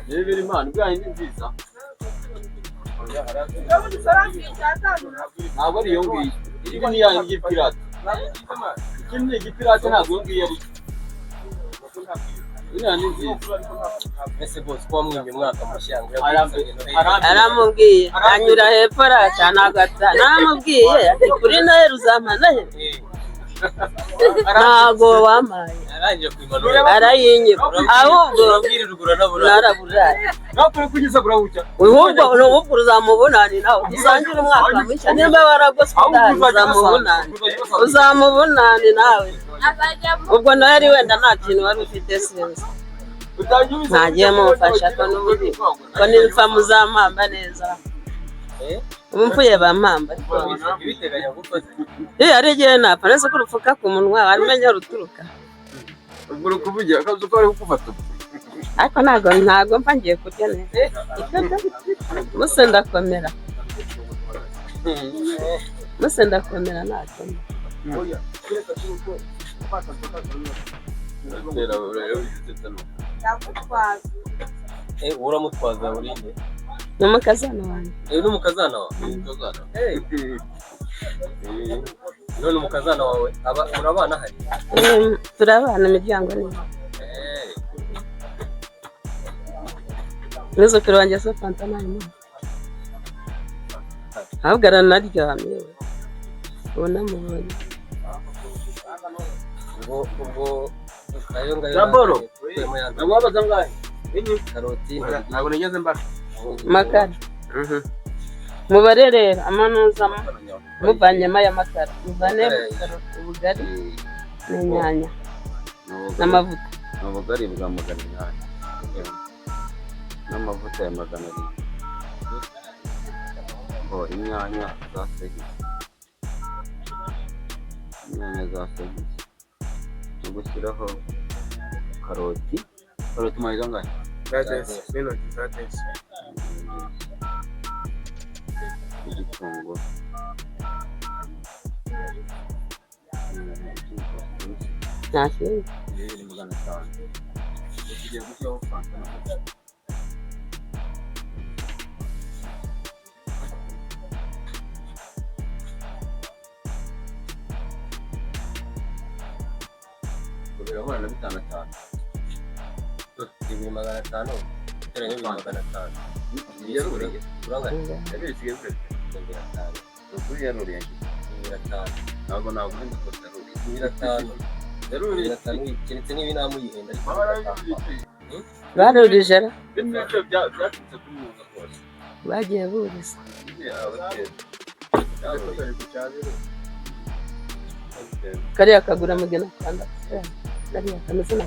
Niba Imana ubwayo ni nziza. Ntabwo ari iyo ngiyo. Iyi ni ya yindi y'ipirate. Iki ni igipirate ntabwo iyo ngiyo ari. Iriya ni nziza. Ese bose ko wamwimye umwaka mushya ngo Arambe- yakwizanye Noheli. arambe- Aramubwiye anyura hepfo araca nagata. Namubwiye ati kuri Noheli uzampa Noheli. Eh, Ntago wampaye. arangije kuyimanura. Arayinyira. Ahubwo Urabwirirwa uranabura. naraburaye. Nakure kugeza burabucya. Ahubwo ahubwo uzamubonane nawe usangire umwaka mushya nimba waragoswe udahari uzamubonane. Uzamubonane nawe. Ubwo Noheli wenda nta kintu wari ufite sinzi. Mwagiye mumfasha ko n'ubundi ko nipfa muzampamba neza. Eh? Ubu mfuye bampamba. Ibiteganya gufata. Iyo ari igihe napfa nese ko urupfuka ku munwa wamenya ruturuka. Ubwo uri kuvugira akazi ko ari kugufata. Ariko ntago mfa ngiye kurya neza. Buse ndakomera. Muse ndakomera ntacyo. Uramutwaza urinde? Ni umukazana wanjye. Ni umukazana wawe? None umukazana wawe murabana hari? Turabana, imiryango ni umwuzukuru wanjye se Fanta ntayimuha, ahubwo aranaryamye ubu namubonye. Ubwo ayo ngayo Zaboro. Namubaza angahe? Karoti. Ntabwo nigeze mbara. Makara mubare rero amanuzamo muvanyemo aya makara, muvane ubugari n'inyanya n'amavuta. Ni ubugari bwa 800 n'amavuta ya 700. Ngo inyanya za segisi, inyanya za segisi no gushyiraho karoti. Karoti mayiga angahe? Zadesi n'intoryi zadesi. Igitunguru. Nta kindi. 2500. Tugiye gushyiraho Fanta na birahura na 5 2500 guteranya 2500. Yaruriye. Urangana? Yaruriye. 5,000. Ukuri yaruriye. 5,000. Ntabwo naguhenda ko yaruriye. 5,000. Yaruriye. 5,000 keretse niba inamuyihenda ariko. Barurije ra? Bimwe byaturutse kuri muza rwose. Bagiye buriza. Kariya kagura 600, kariya kameze na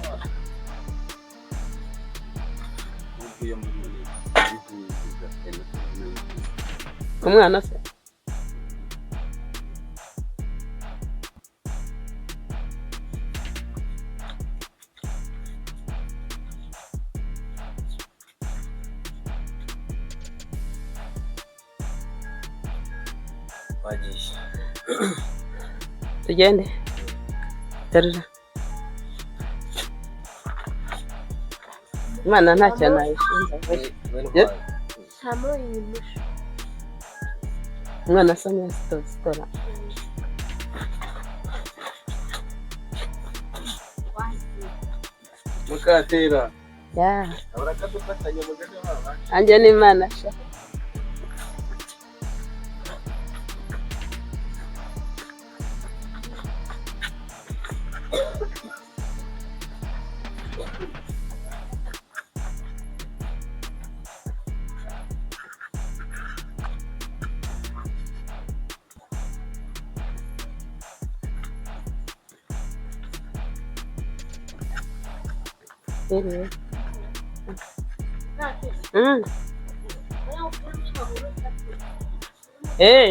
umwana se. Tugende, terura. Imana ntacyo nayishinja. Umwana asa nk'uwasitositora. Mukatera. Ya. Barakadufatanya mugani wabo. Anjye n'Imana sha.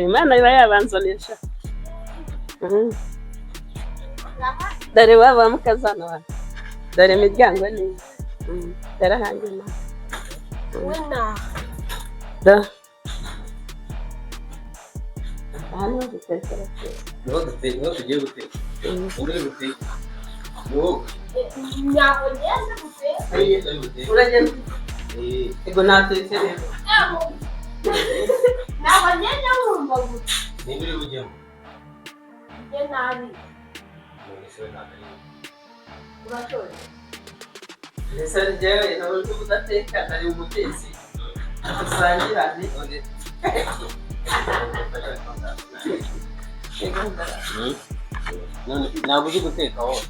Imana iba yabanzanisha. Dore waba mukazana wawe, dore imiryango ni dore ahanjye nawe. Aha niho dutekera twese. Niho tugiye guteka. Uri guteka? Ni wowe. Ntabwo ngeze guteka. Uragenda? Ego natetse rero. Ntabwo ngeze wumva gusa. Ninde uri bujyemo? Njye nabi. None se we ntabwo ari we. Urashoje. Ese njyewe ntabwo ndi udateka, nari umutetsi. Dusangirane. None ntabwo uzi guteka wowe?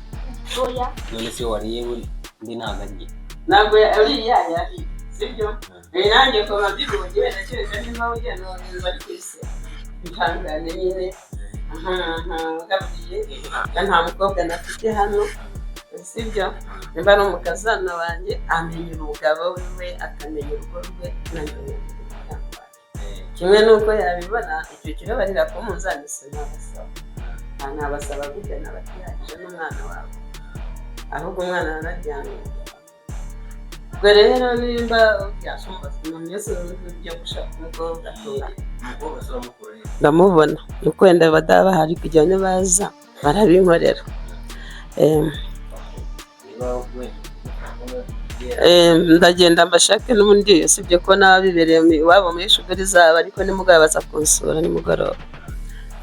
Oya. None se wariye undi ntabwo arya? Ntabwo uriya yariye, sibyo? Nanjye kuba mbibonye wenda kereka niba ugenda wumva ari ku isi. Ihangane nyine. Gaburiye nta mukobwa nafite hano, sibyo? Nimba ari umukazana wanjye amenya umugabo wiwe, akamenya urugo rwe, nanjye nkamenya umuryango wanjye. Kimwe n'uko yabibona icyo kibabarira ko munzani sinabasaba. Nabasaba gute nabatihagije n'umwana wawe, ahubwo umwana aranaryamye. Ubwo rero nimba byasumba umuntu wese ujya gushaka umukobwa atunga Umukobwa se uramukura he? Ndamubona nuko wenda badaba bahari kugira ngo baza barabinkorera. Niba wenda Ndagenda mbashake n'ubundi, usibye ko n'ababibereye iwabo muri shuguri zabo, ariko nimugoroba baza kunsura nimugoroba,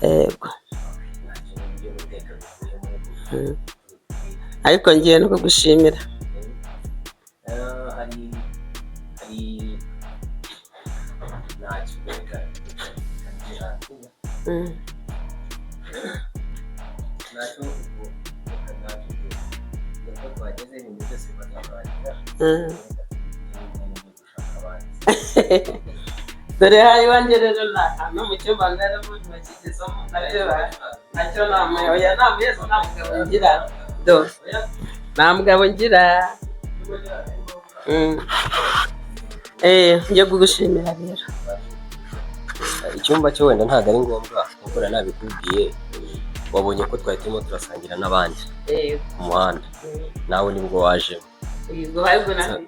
yego. Ibyo guteka bikuyemo. Ariko ngiye no kugushimira. Hari ntacyo, reka reka. Ntacyo ubwo, reka ntacyo ubwo, nubwo twageze ibintu byose bakarangira. Reka tugende gushaka abandi. Dore hari iwanjye rero ni ahantu mu cyumba ndaramo, bakigezamo ndareba ntacyo namuye. Oya, nta muyezo, nta mugabo ngira, do nta mugabo ngira. Njye kugushimira rero. Icyumba cyo wenda ntabwo ari ngombwa, kuko nari nabikubwiye, wabonye ko twari turimo turasangira n'abandi ku muhanda, nawe nibwo wajemo. Yego, ahubwo nawe.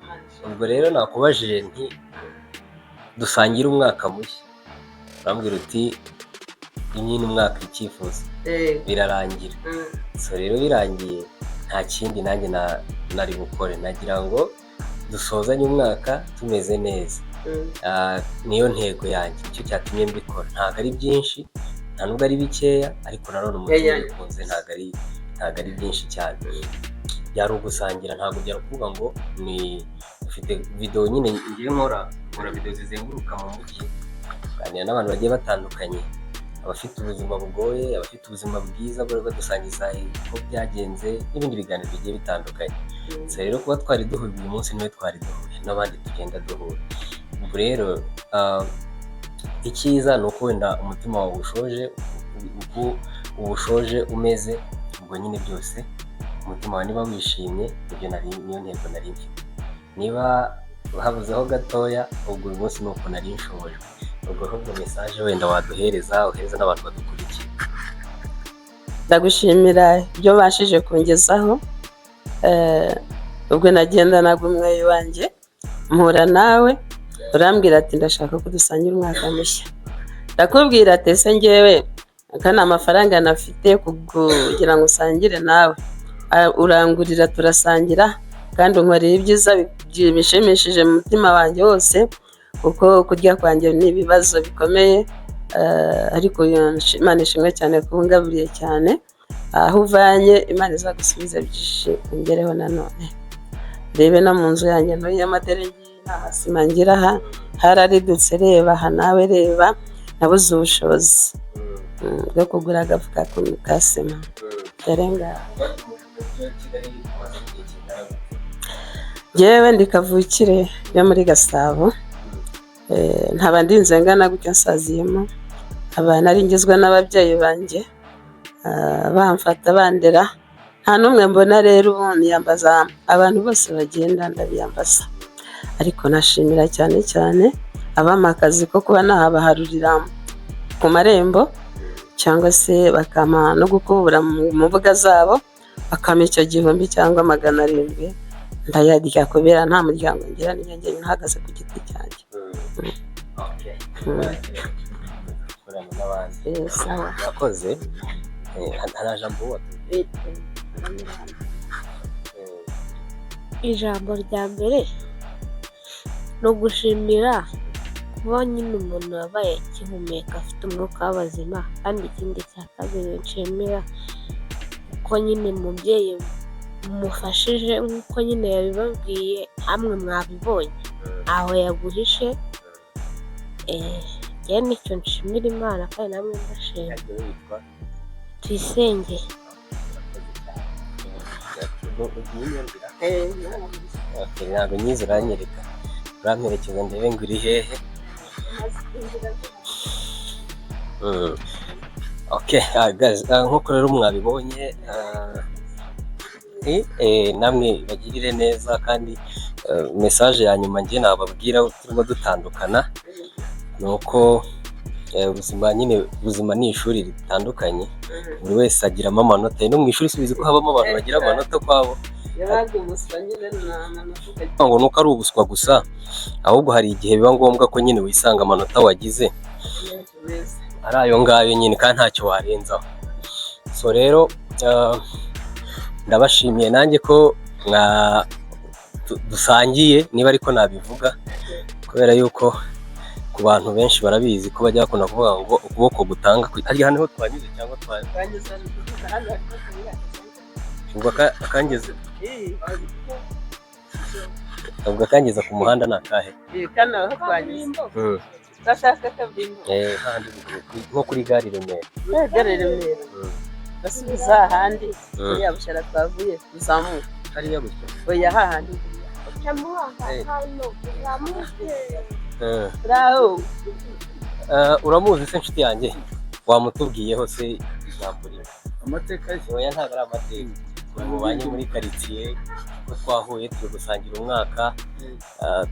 Ubwo rero nakubajije nti dusangire umwaka mushya, urambwira uti nyine umwaka icyifuzo birarangira. So rero birangiye, nta kindi nanjye nari bukore, nagira ngo dusozanye umwaka tumeze neza. Niyo ntego yanjye, nicyo cyatumye mbikora. Ntabwo ari byinshi, nta nubwo ari bikeya, ariko nanone umutima ubikunze, ntabwo ari byinshi cyane. Byari ugusangira, ntabwo byari ukuvuga ngo ni ufite video nyine. Ngiye nkora video zizenguruka mu mujyi, kuganira n'abantu bagiye batandukanye, abafite ubuzima bugoye, abafite ubuzima bwiza, bari badusangiza uko byagenze n'ibindi biganiro bigiye bitandukanye. So rero kuba twari duhuye uyu munsi, niwe twari duhuye n'abandi tugenda duhura. Ubwo rero icyiza ni uko wenda umutima wawe ushoje uko uwushoje umeze, ubwo nyine byose umutima wawe niba wishimye, ibyo nari niyo ntego nari mfite. Niba habuzeho gatoya, ubwo uyu munsi ni uko nari nshojwe. Ubwo ahubwo message wenda waduhereza, uhereza n'abantu badukurikiye. Ndagushimira ibyo ubashije kungezaho. Ubwo nagendanaga umweyo wanjye mpura nawe, urambwira ati ndashaka ko dusangira umwaka mushya. Ndakubwira ati ese ngewe aka ni amafaranga nafite kugira ngo usangire nawe? Urangurira turasangira, kandi unkorera ibyiza bishimishije mu mutima wanjye wose, kuko kurya kwanjye ni ibibazo bikomeye. Ariko Imana ishimwe cyane kuba ungaburiye cyane. Aho uvanye, Imana izagusubize byinshi ungereho nanone. Rebe no mu nzu yanjye ntuye, amaderengi nta masima ngira, aha hararidutse. Reba aha nawe, reba nabuze ubushobozi bwo kugura agafuka ka sima. Dore ngaha. Njyewe ndi kavukire yo muri Gasabo. Nkaba ndinze ngana gutya nsaziyemo, nkaba nari ngizwe n'ababyeyi banjye, bamfata bandera, nta n'umwe mbona. Rero ubu niyambaza abantu bose bagenda, ndabiyambaza, ariko nashimira cyane cyane abampa akazi ko kuba nahabaharurira ku marembo, cyangwa se bakampa no gukubura mu mbuga zabo, bakampa icyo 1000 cyangwa 700, ndayarya kubera nta muryango ngira, ni njye nhagaze ku giti cyanjye. Gukorana n'abandi. Sawa. Yakoze nta jambo watubwiye. Ijambo rya mbere ni ugushimira kuba nyine umuntu wabaye akihumeka, afite umwuka w'abazima. Kandi ikindi cya kabiri nshimira, uko nyine umubyeyi mumufashije nk'uko nyine yabibabwiye, namwe mwabibonye aho yaguhishe. Njyewe nicyo nshimira Imana, kandi namwe mbashima. Witwa? Tuyisenge. Okay, ntabwo nyizi, uranyereka, uramperekeza ndebe ngo uri hehe. Okay, guys, nk'uko rero mwabibonye, namwe bagirire neza. Kandi message ya nyuma njye nababwira turimo dutandukana ni uko ubuzima nyine, ubuzima ni ishuri ritandukanye, buri wese agiramo amanota. No mu ishuri subizi ko habamo abantu bagira amanota kwabo. Yabaga umuswa nyine, nta manota ukagira. Ngo nuko ari ubuswa gusa, ahubwo hari igihe biba ngombwa ko nyine wisanga amanota wagize. Ari ayo ngayo nyine kandi ntacyo warenzaho. So rero ndabashimiye nanjye ko mwa dusangiye, niba ariko nabivuga, kubera yuko ku bantu benshi barabizi ko bajya bakunda kuvuga ngo ukuboko gutanga harya hano niho twanyuze cyangwa ubwo akangeze, ubwo akangeza ku muhanda ni akahe? Kano aho twanyuze, turashaka kaburimbo. Eh, hahandi ruguru, nko kuri gare i Remera. Gare i Remera, basubiza ahandi kuriya bushara twavuye, tuzamuka. Hariya gutya? Oya, hahandi. Uraho. Uramuzi se inshuti yanjye? Wamutubwiyeho se ijambo rimwe? Amateka ye? Oya, ntabwo ari amateka. Turi mubanye muri karitsiye, ko twahuye turi gusangira umwaka.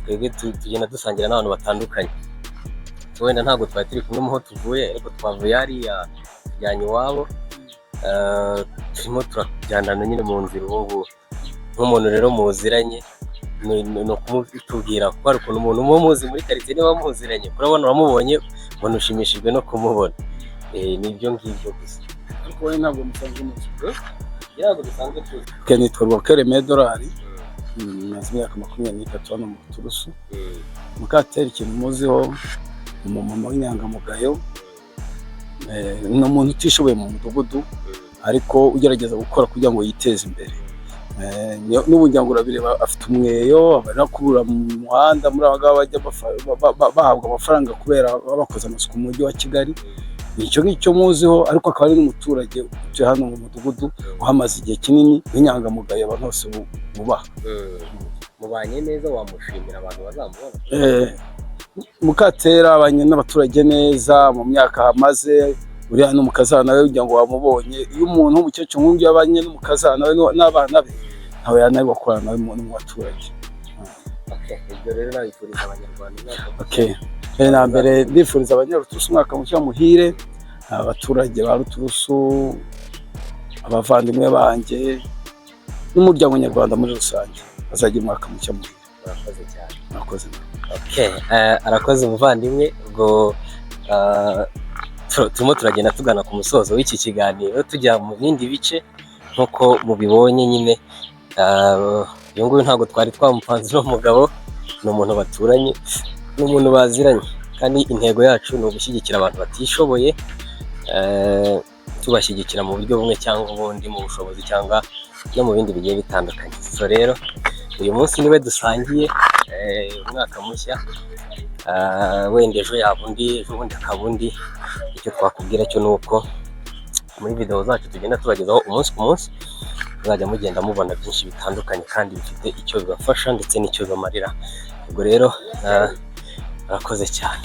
Twebwe tugenda dusangira n'abantu batandukanye. Wenda ntabwo twari turi kumwe muho tuvuye, ariko twavuye hariya tujyanye iwabo. Turimo turajyandana nyine mu nzira ubu ngubu. Nk'umuntu rero muziranye, ni ukumutubwira, kuko hari ukuntu umuntu muba muzi muri karitsiye, niba muziranye, urabona uramubonye ubona ushimishijwe no kumubona. Ni ibyo ngibyo gusa. Ariko wowe ntabwo musanzwe muzi? Ntabwo dusanzwe tuzi. Okay, nitwa Rwakere Medorari, maze imyaka 23 hano mu Ruturusu. Mukateri ikintu muziho ni umumama w'inyangamugayo, ni umuntu utishoboye mu mudugudu ariko ugerageza gukora kugira ngo yiteze imbere. N'ubu ngira ngo urabireba, afite umweyo, aba ari mu muhanda muri aba ngaba bajya bahabwa amafaranga kubera baba bakoze amasuku mu mujyi wa Kigali. Ni icyo ngicyo muziho, ariko akaba ari n'umuturage utuye hano mu mudugudu uhamaze igihe kinini, w'inyangamugayo abantu bose bubaha. Mubanye neza, wamushimira abantu bazamubona? Mukatera abanye n'abaturage neza mu myaka ahamaze. Uriya n'umukazana we, kugira ngo wamubonye, iyo umuntu w'umukecuru nk'uyu abanye n'umukazana we n'abana be, ntawe yananirwa gukorana nawe no mu baturage. Okay, ibyo rero nabifuriza abanyarwanda umwaka mushya. Okay. Mbere na mbere ndifuriza abanyaruturusu umwaka mushya muhire, abaturage ba Ruturusu, abavandimwe banjye n'umuryango nyarwanda muri rusange bazagira umwaka mushya muhire. Murakoze cyane. Murakoze. Okay, arakoze umuvandimwe. Ubwo turimo turagenda tugana ku musozo w'iki kiganiro, tujya mu bindi bice nk'uko mubibonye nyine. Uyu nguyu ntabwo twari twamupanze, uno mugabo ni umuntu baturanye, ni umuntu baziranye, kandi intego yacu ni ugushyigikira abantu batishoboye, tubashyigikira mu buryo bumwe cyangwa ubundi, mu bushobozi cyangwa no mu bindi bigiye bitandukanye. So rero uyu munsi niwe dusangiye umwaka mushya. Wenda ejo yaba undi, ejo bundi akaba undi. Icyo twakubwira cyo ni uko muri video zacu tugenda tubagezaho umunsi ku munsi, muzajya mugenda mubona byinshi bitandukanye kandi bifite icyo bibafasha ndetse n'icyo bibamarira. Ubwo rero murakoze cyane.